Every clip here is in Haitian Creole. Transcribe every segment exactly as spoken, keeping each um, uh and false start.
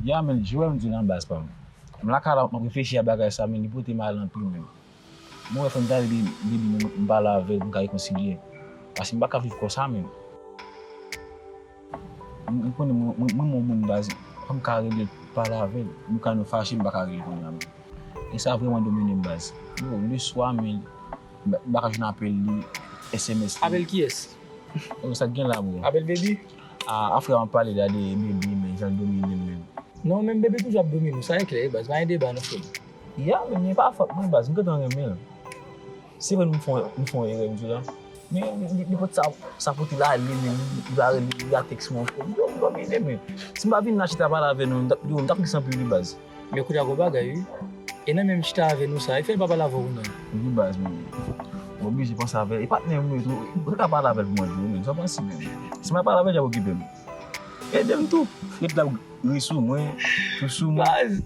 Ya, men, jan w wè m di w lan baz pa m. M lakay la, m ap reflechi a bagay sa, men li pote m al anpil, men. Mwen wè fò m gade Baby, Baby, men m pale avè l pou n ka rekonsilye. Paske m pa ka viv konsa, men. M, m konnen mwen, mwen, mwen, mwen, moun baz, fò m ka rele l, pale avè l. Nou ka nou fache, m pa ka rele l kounye a, men. E sa vrèman domine m, baz. Yo, leswa, men, m pa, m pa ka jwenn apèl li, S M S li. Apèl kiyès? Yo, sa k gen la, bro? Apèl Baby? A, a frè, m ap pale la de Baby, men, jan l domine m, men. Non, men Baby toujou ap domine w, sa e klè, baz, pa gen deba, non, frè m. Ya, men, men pa fòt mwen, baz, m gentan renmen l. Se vre, m fè, m fè yon erè, m di w la. Men, li, li, li pot sa, sa pote l ale, men, li, li pa rele, li pa tèks mwen ankò. Yo, m domine, men. Si m pa vin la chita pale avè nou, m t ap, yo, m t ap tris anpil, wi, baz. Men kounye a gon bagay, wi. E nan menm chita avè nou sa, e fè l pa pale avè w kounye a. Wi, baz, men. M oblije panse avè l. E patnè m, wi, tou. Ou te ka pale avè l pou mwen, tou, men. Sa w panse, men. Si m pa pale avè l, y ap okipe m. Ede m tou. Ret la ri sou mwen, tou sou mwen. Baz.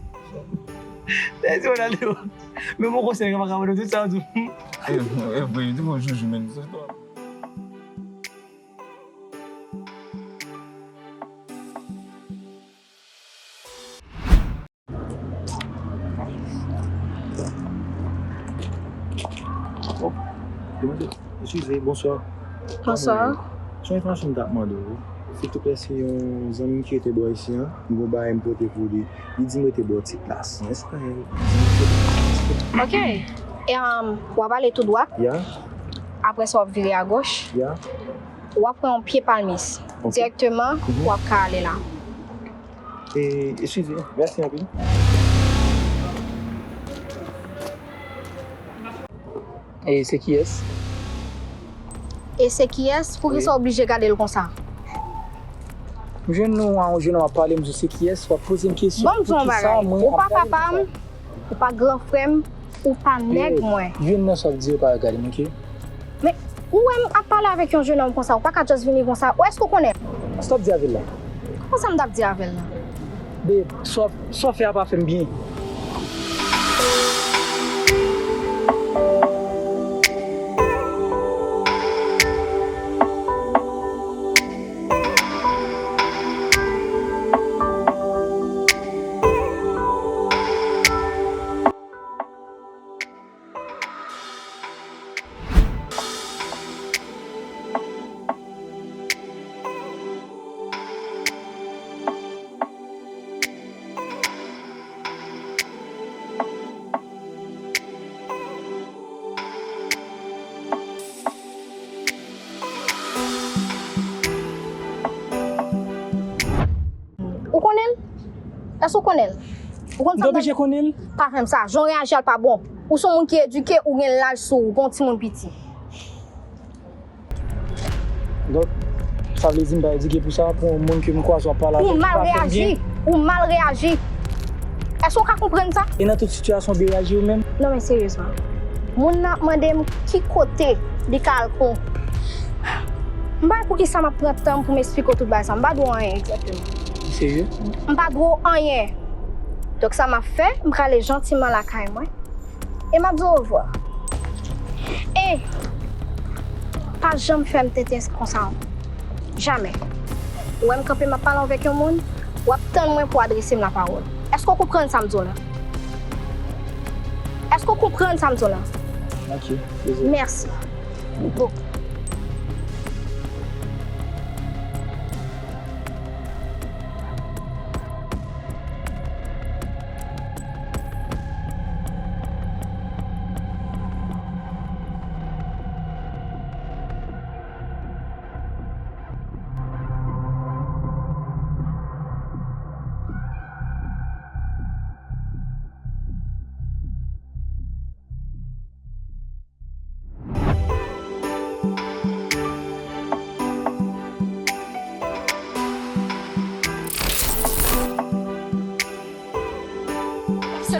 Tèzi Ronaldo. Men mon konsèy, mwen pa ka mande tout sa, tou. E, e vre, di mwen joujou, men. Bon, eskize, bonswa. Bonswa. Se yon enfòmasyon m t ap mande w. Silvouplè, se yon zanmi m ki rete bò isi an. M gon bagay m pote pou li. Li di m rete bò ti plas lan. Èske w ka di m kote? Ok. E, um, w ap ale tou dwat. Ya. Apre sa, w ap vire agoch. Ya. W ap pran yon pye palmis. Ok. Dirèkteman, mhm, w ap ka ale la. E, eskize, mèsi anpil. E se kiyès? E se kiyès? Poukisa w oblije gade l konsa? M jwenn nou a yon jennonm ap pale, m di w se kiyès, w ap poze m kesyon. Ban m di w yon bagay. Ou pa papa m, ou pa gran frè m, ou pa nèg mwen. Youn nan sa w ap di yo pa regade m, oke? Men, ou wè m ap pale avèk yon jennonm konsa, ou pa ka just vini konsa. Ou èske w konnen l? Sa w t ap di avè l la? Kòman sa m t ap di avè l la? Babe, sa w, sa w fè a pa fè m byen. Ou konnen l? Èske w konnen l? Ou konn sa m t ap di? M t oblije konnen l. Pa fè m sa. Jan w reyaji a l pa bon. Ou se yon moun ki edike, ou gen laj sou ou, ou gen yon timoun piti. Donk, sa vle di m pa edike pou sa, pou yon moun ke m kwaze w ap pale avèk li pa fè m byen? Ou mal reyaji. Ou mal reyaji. Èske w ka konprann sa? E nan tout sitiyasyon w byen reyaji ou menm? Non, men seryezman. Moun nan ap mande m ki kote li ka al kon. M pa wè poukisa m ap pran tan m pou m esplike w tout bagay sa. M pa dwe w anyen egzakteman. Serye? M pa dwe w anyen. Donk sa m ap fè, m prale jantiman lakay mwen. E m ap di w ovwa. E pa janm fè m tenten konsa ankò. Jamè. Ou wè m kanpe m ap pale avèk yon moun, w ap tann mwen pou w adrese m lapawòl. Èske w konprann sa m di w la? Èske w konprann sa m di w la? Ok, dezole. Mèsi. Bon.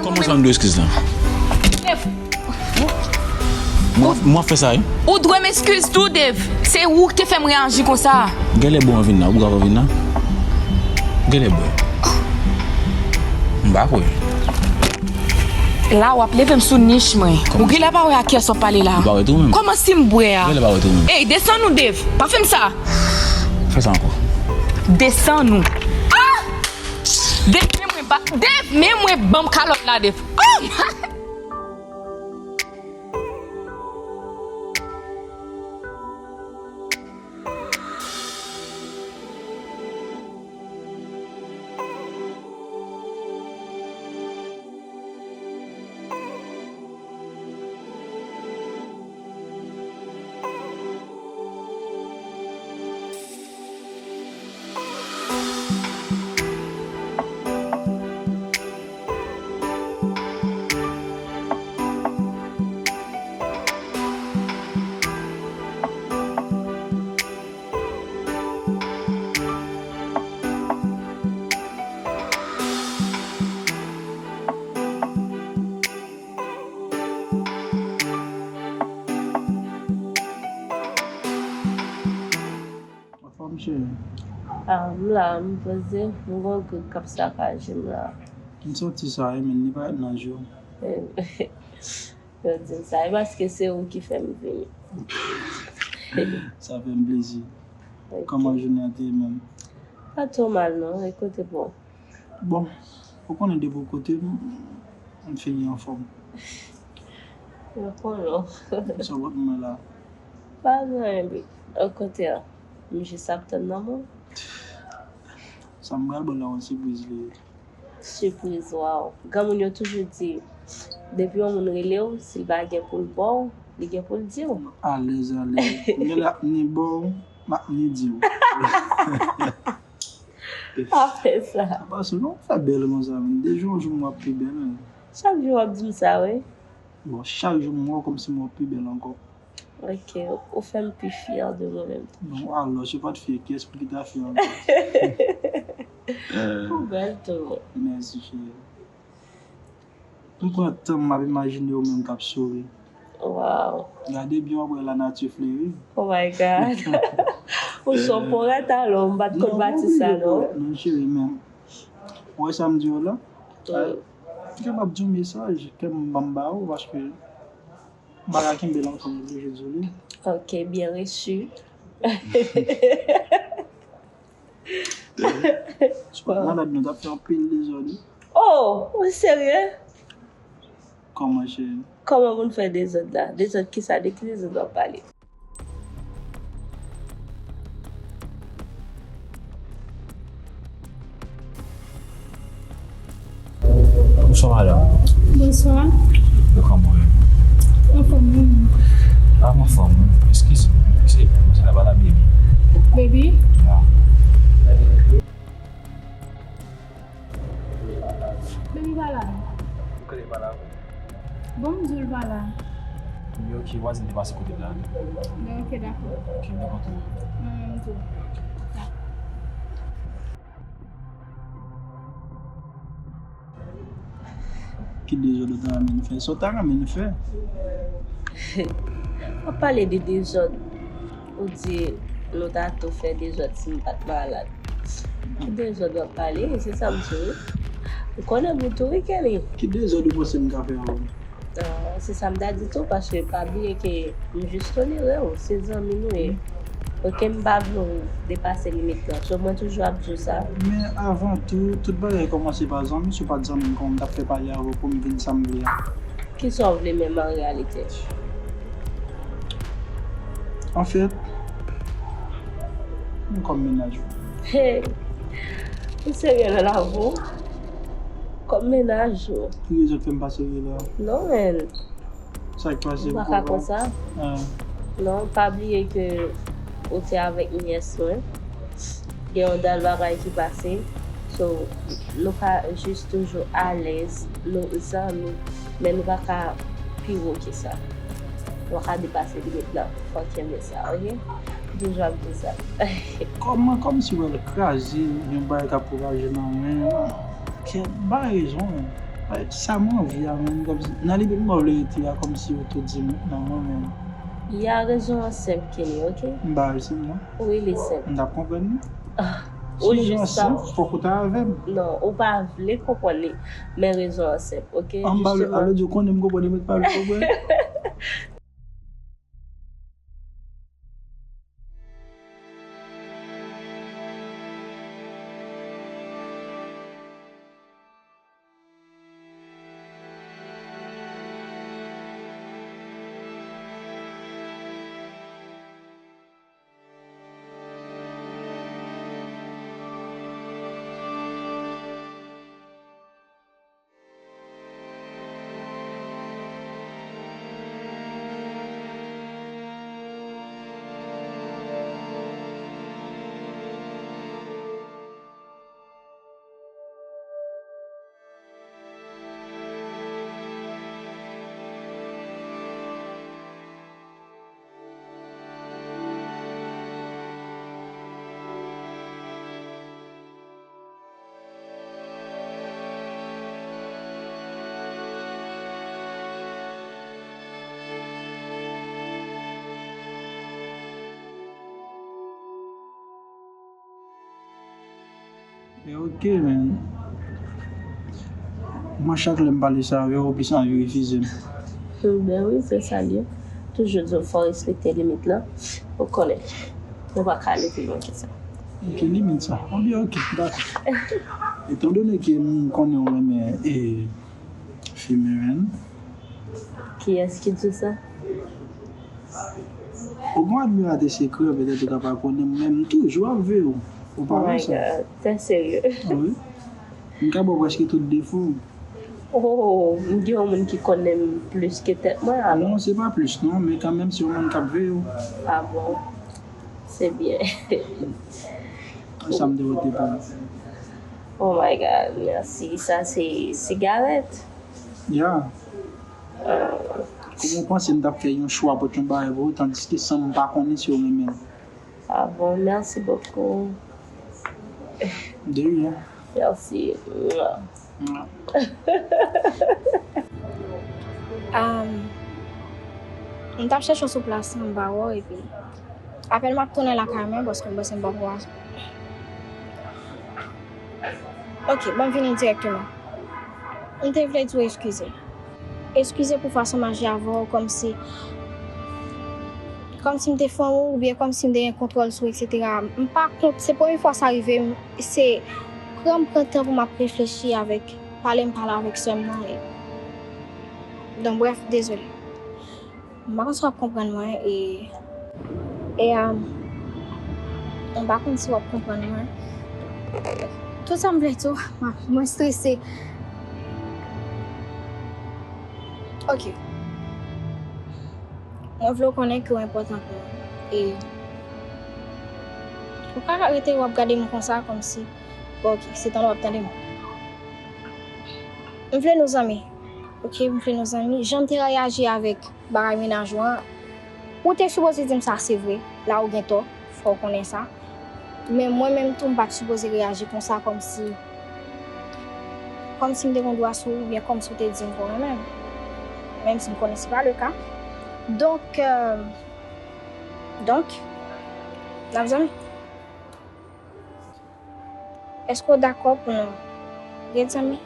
Kòman sa m dwe eskiz lan? Mwen, mwen fè sa, wi. Ou dwe m eskiz tou, Dave. Se ou ki te fè m reyaji konsa. Genlè bwè w vin la, ou bwè w vin la. Genlè bwè. M pa kwè. La w ap leve m sou nich mwen. Ou genlè pa wè a kiyès w ap pale la. Ou pa wè tou menm. Kòman si m bwè a? Genlè pa wè tou menm. Ey, desann ou, Dave. Pa fè m sa. Fè sa ankò. Desann ou. Ah! Dave, men Ba, Dave, men mwen ban m kalòt la, Dave. Oh my! Anfòm, cheri? Ah, m la, m poze, m gon gwoup k ap sakaje m la. M santi sa, wi, men li parèt nan je w. Yo di m sa, e paske se ou ki fè m vini. Sa fè m plezi. Ok. Kòman jounen an te ye menm? Pa twò mal non, e kote pou w? Bon, ou konnen depi w kote m, m fini anfòm. Yo konnen w. Sa w ap mwen la? Pa gen anyen, big. Kote a? M jis ap tann nan mwen. Sa m pral ba w la, yon sipriz li ye. Sipriz, waw. Granmoun yo toujou di, depi yon moun rele w, si l pa gen pou l ba w, li gen pou l di w. Alèz, alèz. Kounye a la, m ni ba w, m ap ni di w. Pa fè sa. Apa se non, fè bèl konsa, menm. De jou an jou, m w ap pi bèl, menm. Chak jou w ap di m sa, wi. Bon, chak jou, m wè w kòmsi m w ap pi bèl ankò. Ok, ou fè m pi fyè de mwen menm. Bon, alò, si w pa t fyè, kiyès pou ki ta fyè ankò? Ou bèl tou. Mèsi, cheri. M pran tan m, m ap imajine w menm k ap souri. Waw. Gade byen, w ap wè lanati fleri. Oh my God. Ou se yon powèt alò, m pa t konn pati sa non. Non, cheri, men ou wè sa m di w la? Wi. M kapab di yon mesaj ke m ban m ba ou, paske m pa ka kenbe l ankò, m oblije di w li. Ok, bien reçu. Si w pa t malad, nou t ap fè anpil dezòd, wi. Oh, ou serye? Kòman, cheri? Kòman pou n fè dezòd la? Dezòd kisa? De ki dezòd w ap pale? Bonswa, madanm. Bonswa. Yo, kòman w ye? Anfòm, wi. Ah, m anfòm, wi. Eskize m. Se, se la, pa la, baby. Baby? Ya. Baby pa la. Ou konnen pa la, wi. Bon, m di w l pa la. Yo, ok, wazin te pase kote m la. Bon, ok, dakò. Ok, m te kontan. Mwen menm tou. Ok. Dakò. Ki dezòd ou ta renmen n fè? Sa w ta renmen n fè? W ap pale de dezòd. Ou di nou ta tou fè dezòd si m pa t malad. Ki dezòd w ap pale? Se sa m di w. Ou konnen m tou wi, Kenny. Ki dezòd ou panse m ka fè avè w? Ah, se sa m ta di tou, paske pa bliye ke m jis tolere w, se zanmi nou ye. Ok, m pa vle w depase limit lan. So, mwen toujou ap di w sa. Men avan tou, tout bagay kòmanse pa zanmi. Si w pa t zanmi m, kòman m t ap fè pale avè w pou m vin sa m vle a? Kisa w vle menm an reyalite? Anfèt, m kòm mennaj ou. Hey! Ou serye nan lavi w? Kòm mennaj ou? Ki rezon k fè m pa serye la? Non, men. Sa k pase? Ou pa ka konsa. Ah. Non, pa bliye ke ou te avèk nyès mwen. Gen yon dal bagay ki pase. So, nou ka jis toujou alèz, nou zanmi, men nou pa ka pi wo ke sa. Nou pa ka depase limit lan. Fò w kenbe sa, ok? Toujou ap di sa. Kòman, kòmsi w wè l kraze, yon bagay k ap pwopaje nan men, kè, bay rezon. Sa m anvi a, menm, kòmsi, nan limit mwen vle rete a, kòmsi yo tou di m nan mwen, men. Ya, rezon an senp, Kenny, ok? M ba l senp, non? Wi, li senp. M t ap konprann li. Ah, si ou rezon an jis senp, fòk ou ta avè m. Non, ou pa vle konprann li. Men rezon an senp, ok? An ba l, alò di w konnen m konprann li, mwen pa vle konprann. Ok, men. Mwen, chak lè m pale sa avè w, ou plis anvi refize m. Ben wi, se sa l ye. Toujou di w fò w respekte limit lan. Ou konnen, nou pa ka ale pi lwen ke sa. Ok, limit sa. Bon, byen, ok, dakò. Etandone ke m konnen w renmen e, fi Meren. Kiyès ki di sa? Ou gon admiratè sekrè, petèt ou ka pa konnen m, men m toujou ap veye w. Ou pa wè sa? Trè serye. Wi. M ka ba w prèske tout defo w. Oh, m gen yon moun ki konnen m plis ke tèt mwen alò. Non, se pa plis non, men kanmenm se yon moun k ap veye w. Ah bon? Se byen. Sa m te pote pou ou. Oh my God, mèsi. Sa se sigarèt? Ya. Kòman w panse m t ap fè yon chwa pote yon bagay pou ou, tandiske san m pa konnen si w renmen l? Ah bon, merci beaucoup. De rien. Merci. Mwa. Um, m t ap chèche w sou plas lan, m pa wè w, epi apèn m ap tounen lakay mwen paske m panse m pa pou wè. Ok, ban m vini dirèkteman. M te vle di w eskize. Eskize pou fason m aji avè w, kòmsi kòmsi m te fè w oubyen kòmsi m te gen kontwòl sou, etsetera. M pa kont, se premye fwa sa rive m, se pran m pran tan pou m ap reflechi avèk pale m pale avèk sè m nan. E, donk, brèf, dezole. M pa konn si w ap konprann mwen e, e a, m pa konn si w ap konprann mwen. Tout sa m vle di w, mwen strese. Ok. Mwen vle w konnen ke w enpòtan pou mwen. E ou ka rete w ap gade m konsa kòmsi, bon, ok, se tande w ap tande m. M vle nou zanmi. Ok, m vle nou zanmi. Jan m te reyaji avèk bagay mennaj ou an, ou te sipoze di m sa, se vre. La ou gen tò, fò w konnen sa. Men mwen menm tou, m pa t sipoze reyaji konsa, kòmsi kòmsi m te gen dwa sou ou, oubyen kòmsi w te di m ke w renmen m. Menm si m konnen se pa le ka. Donk, euh, donk, n ap zanmi. Èske w dakò pou nou ret zanmi?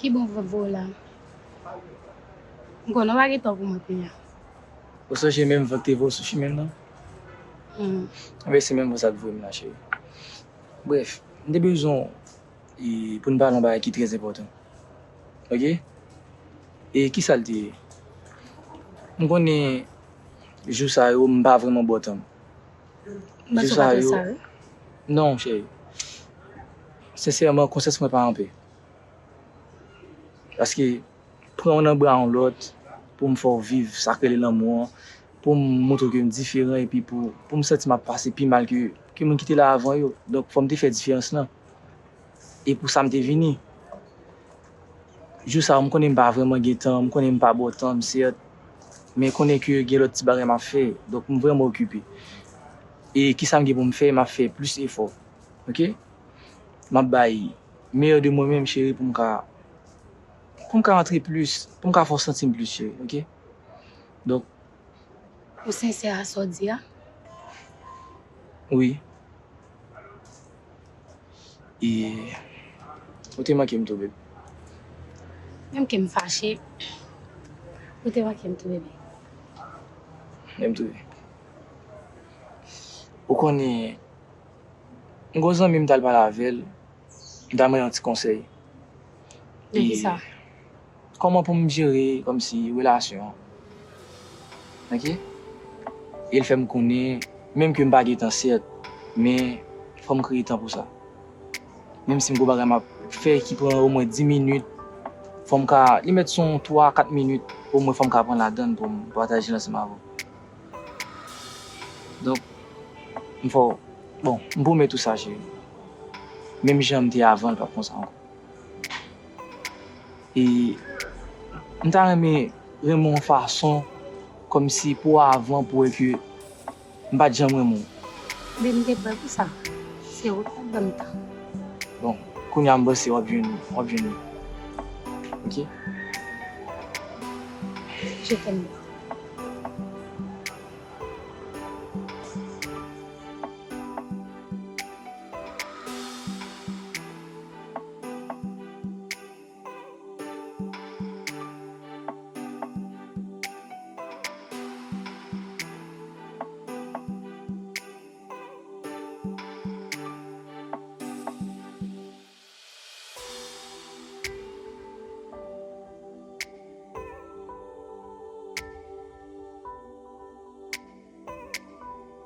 Ki bon vre vre la. M konnen w pa gen tan pou mwen kounye a. Ou sonje menm van k te voye w sou chimen m nan? Enben se menm van sa k voye m la, cheri. Brèf, m te bezwen w pou n pale yon bagay ki trè enpòtan. Ok? E kisa l te ye? M konnen jou sa yo m pa vrèman bò tan m. Jou sa yo. Non, cheri. Sensèman, konsyans mwen pa anpè. Paske pran w nan bra yon lòt pou m fè w viv sa k rele lanmou an, pou m montre w ke m diferan epi pou, pou m santi m ap pase pi mal ke, ke moun ki te la avan yo. Donk, fò m te fè diferans lan. E pou sa m te vini. Jou sa yo, m konnen m pa vrèman gen tan, m konnen m pa ba w tan, m sèt, men konnen ke gen lòt ti bagay m ap fè, donk m vrèman okipe. E kisa m gen pou m fè, m ap fè plis efò, oke? M ap bay meyè de mwen menm, cheri, pou m ka, pou m ka antre plis, pou m ka fè w santi m plis, cheri, oke? Donk, Ou sensè a sa w di a? Wi. E ou te manke m tou, bebe. Menm ke m fache, ou te manke m tou, bebe. Menm tou. Ou konnen, m gon zanmi m t al pale avè l, m ta mande yon ti konsèy. Nan kisa? Kòman pou m jere kòmsi relasyon an. Oke? E l fè m konnen, menm ke m pa gen tan sèt, men fò m kreye tan pou sa. Menm si m gon bagay m ap fè ki pran omwen dis minit, fò m ka, li mèt se yon twa, kat minit, omwen fò m ka pran ladann pou m pataje l ansanm avè w. Donk, m fè w, bon, m pwomèt ou sa, cheri. Menm jan m te avan, l p ap konsa ankò. E m ta renmen renmen w yon fason kòmsi pou avan, pou wè ke m pa t janm renmen w. Men m te prè pou sa. Se ou k t ap ban m tan. Bon, kounye a m panse w ap jwenn, w ap jwenn li. Oke? Je t'aime.